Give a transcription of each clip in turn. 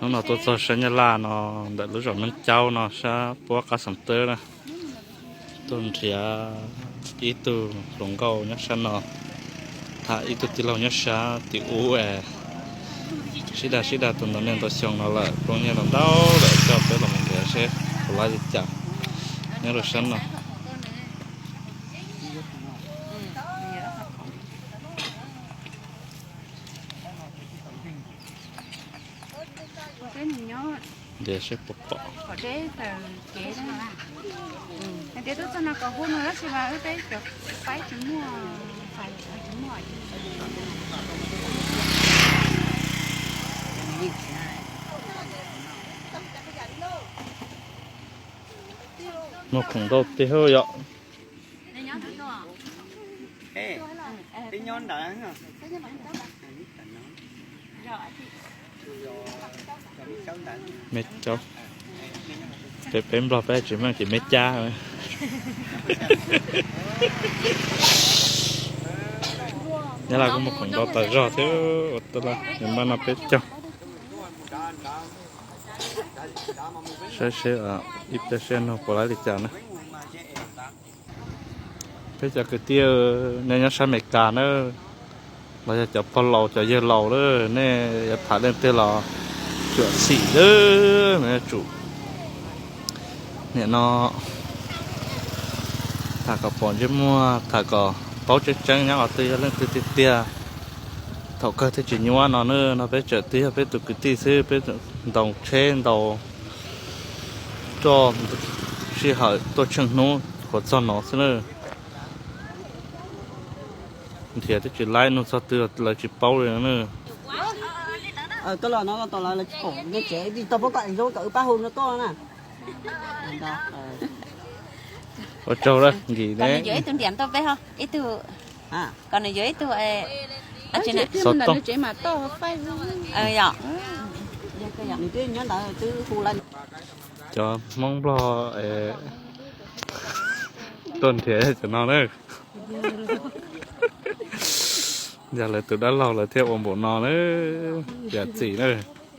Hnub no tuaj txog sab Nyab Laj no, ntawm lub zos Neeb Caub no sab puab qab Xeev Teb na. Tuaj nrhiav ib tug hluas nkauj nyob sab no, tham ib tug tij laug nyob sab tim ub es sib dag sib dag tus ntau niaj ntau xyoo no lawm, poob nyiaj ntau ntau lawm, coj peb los mus nrhiav seb puas laib li cas nyob rau sab no. Ntiav seb puas pom. Muaj khoom ntau tiag yom. Me caub. Peb, peb Nplog peb tsis meej ces me cab. Nyab Laj kuj muaj khoom ntau tas zog thiab, ua tuaj nws npaj no peb caug. Saib seb ib pliag seb nug puas laib li cas na. Peb cov kwv tij nej nyob sab Amelikas na, los yog cov pog laus cov yawg laus na, nej yuav tham leej twg los tsuam xim lawm, yuav tsum nim no tham kom pom ntsej muag, tham kom paub tseeb tseeb nyob qhov twg, yog leej twg tiag tiag. Thaum kawg thiaj tsis nyuaj no na, no peb tseem twb yog peb tus kwv tij xwb, peb ntaus tsheb ntaus roj sij hawm tuaj tsheej hnub qhuav txog no xwb na. Nrhiav twb tsis laib, nug txog twg lawv tsis paub li na. Koj los no los tom lawv, lawv tsis pom nej tsev, tau pab kom zoo kom wb pab hu no koj na. Ua tsaug lawm nkim ne. Kom nws yuav ib tug ntiam ntau peb ho, ib tug, kom nws yuav ib tug. Xov tooj. Yom. Nws twb nyob ntawd twb hu lawm. Cov Hmoob Nplog tuaj nrhiav cov no na. Yog lawv tus dab laug lawv thiaj ua npaum no na. Yam txim na,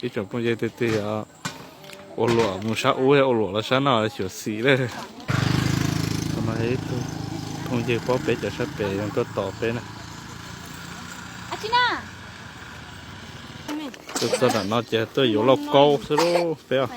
ib tsoom phooj ywg tiag tiag, ua luam mus sab ub, ua luam los sab no xyuam xim lawm. Qhov no ib tug phooj ywg paub peb cov sab pem tuaj tos peb na. Tuaj txog nram no ces tuaj yuav lauj kaub xwb lauj peb os.